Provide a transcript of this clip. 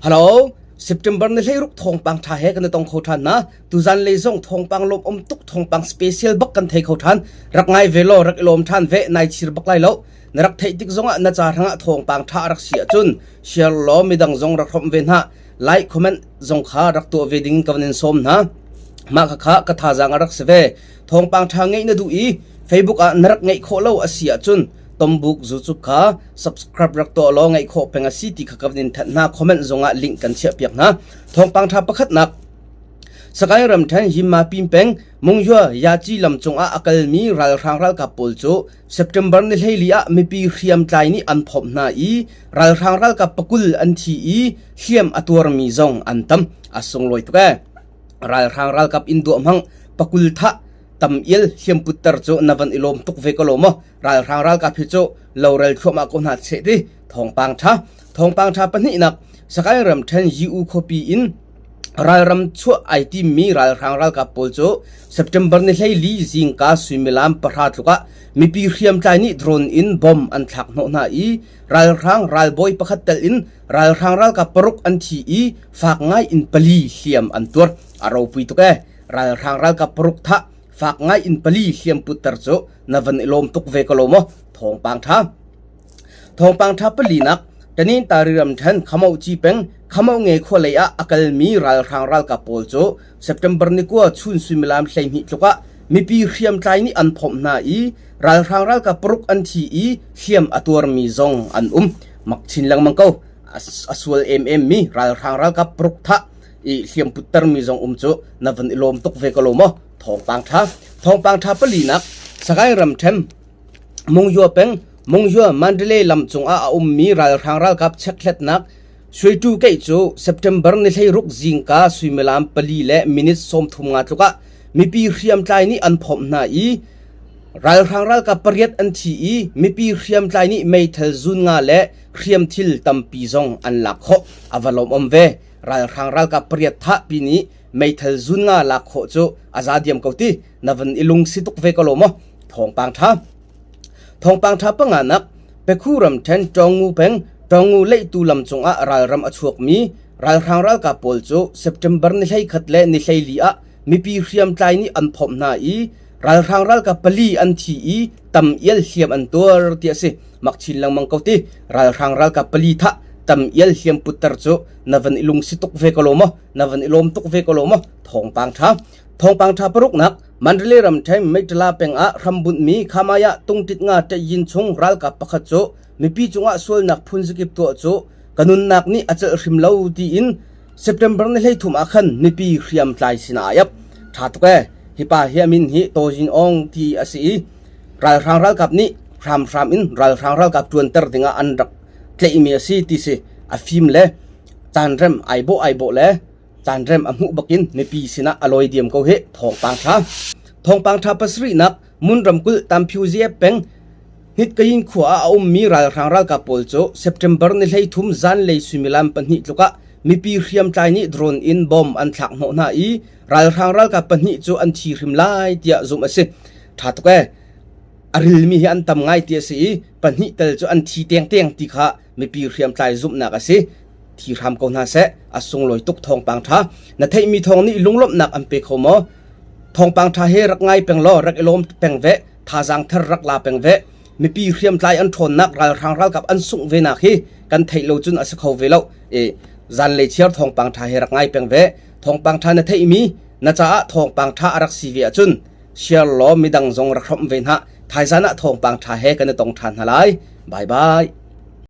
Hello, September ni 16 thawngpang ṭha he kan i tong kho ṭhan na. Tuzan lei zong thawngpang lawm um tuk thawngpang special bak kan thei kho ṭhan. Rak ngai ve law rak i lawm ṭhan ve nai chir bak lai lo. Na rak theih tik zongah na ca hrangah thawngpang ṭha a rak si ahcun share law midang zong rak hrawmh ve hna. Like comment zong kha rak tuah ve ding ka van in sawm hna. Mah khakha ka thazaang a rak si ve. Thawngpang ṭha ngeih na duh i Facebook ah na rak ngeih khawh lo a si ahcun Tombuk YouTube kha subscribe rak tuah law ngaih khawh peng a si ti kha ka van in thanh hna. Comment zongah link kan chiahpiak hna. Thawngpang ṭha pakhatnak Sakaing ramṭhen Yinma Pin peng Mungyua Yaci lam cungah a kalmi ralhrang ralkap pawl cu September ni 14 ah mipi hriamtlai nih an phomh hna i ralhrang ralkap pakul an thi i hliam a tuarmi zong an tam. A sunglawi tuk ee. Ralhrang ralkap in duah hmang pakul thah tam ial hliam putter cu na van i lawm tuk ve ko lo maw? Ralhrang ralkap hi cu lorel thluahmah ko hna seh ti thawngpang ṭha. Thawngpang ṭha pahnihnak Sakaing ramṭhen Yu khuapi in ralram chuah ai timmi ralhrang ralkap pawl cu September ni 14 zingka suimilam pahra tluk ah mipi hriamtlai nih drone in bomb an thlak hnawh hna i ralhrang ralbawi pakhat tel in ralhrang ralkap paruk an thi i fak ngai in pali hliam an tuar. A ropui tuk ee. Ralhrang ralkap paruk thah fak ngai in pali hliam putter cu na van i lawm tuk ve ko lo maw? Thawngpang ṭha. Thawngpang ṭha palinak Tanin Tari ramṭhen Khamau Ci peng Khamau nge khua lei ah a kalmi ralhrang ralkap pawl cu September ni kua chun suimilam 12 tluk ah mipi hriamtlai nih an phomh hna i ralhrang ralkap paruk an thi i hliam a tuarmi zong an um. Mak chin lengmang ko. A sual emem mi ralhrang ralkap paruk thah i hliam puttermi zong um cu na van i lawm tuk ve ko lo maw? Thawngpang ṭha. Thawngpang ṭha palinak Sagaing ramṭhen Mungyua peng Mungyua Mandalay lam cungah a ummi ralhrang ralkap chekhlatnak Suaitu keih cu September ni 16 zingka suimilam pali le minute 35 tluk ah mipi hriamtlai nih an phomh hna i ralhrang ralkap pariat an thi i mipi hriamtlai nih meithal zun nga le hriamthil tampi zong an lak khawh. A va lawmawm ve. Ralhrang ralkap pariat thah pi nih meithal zun nga lak khawh cu a za diam ko ti na van i lungsi tuk ve ko lo maw? Thawngpang ṭha. Thawngpang ṭha panganak Pekhu ramṭhen Ṭawngngu peng Ṭawngngu leihtu lam cungah ralram a chuakmi ralhrang ralkap pawl cu September ni 11 le ni 14 ah mipi hriamtlai nih an phomh hna i ralhrang ralkap pali an thi i tam ial hliam an tuar ti a si. Mak chin lengmang ko ti ralhrang ralkap pali thah tam ial hliam putter cu na van i lungsi tuk ve ko lo maw? Na van i lawm tuk ve ko lo maw? Thawngpang ṭha. Thawngpang ṭha paruknak Mandalay ramṭhen Meiṭala peng ah hrambunhmi Khamaya tungtit nga ṭaih-yin chung ralkap pakhat cu mipi cungah sualnak phunzakip tuah cu ka nunnak nih a celh hrim lo tiin September ni 13 ah khan mipi hriamtlai sinah aa iap. Ṭha tuk ee. Hi pa hi a min hi Taw Zin Aung ti a si i ralhrang ralkap nih hramhram in ralhrang ralkap ṭuanter dingah an rak tlaihmi a si ti si. A fim le caanrem ai bawh ai bawh le caanrem a hmuh bakin mipi sinah a lawi diam ko hih. Thawngpang ṭha. Thawngpang ṭha pasarihnak Mun ramkulh Tamphyuziep peng Hnitkayin khua ah a ummi ralhrang ralkap pawl cu September ni 13 zanlei suimilam pahnih tluk ah mipi hriamtlai nih drone in bomb an thlak hnawh hna i ralhrang ralkap pahnih cu an thi hrim lai tiah zumh a si. Ṭha tuk ee. A rilmi hi an tam ngai ti a si i pahnih tel cu an thi tengteng ti kha mipi hriamtlai zumhnak a si. Thi hram ko hna seh. A sunglawi tuk thawngpang ṭha. Na theihmi thawng nih lunglawmhnak an pe kho maw? Thawngpang ṭha he rak ngai peng law rak i lawm peng ve. Thazaang thar rak la peng ve. Mipi hriamtlai an ṭhawnnak ralhrang ralkap an sungh ve nak hi kan theih lo cun a si kho ve lo. I zanlei chiar thawngpang ṭha he rak ngai peng ve. Thawngpang ṭha na theihmi na caah thawngpang ṭha a rak si ve ahcun share law midang zong rak hrawmh ve hna. Thaizan ah thawngpang ṭha he kan i tong ṭhan hna lai. Bye bye.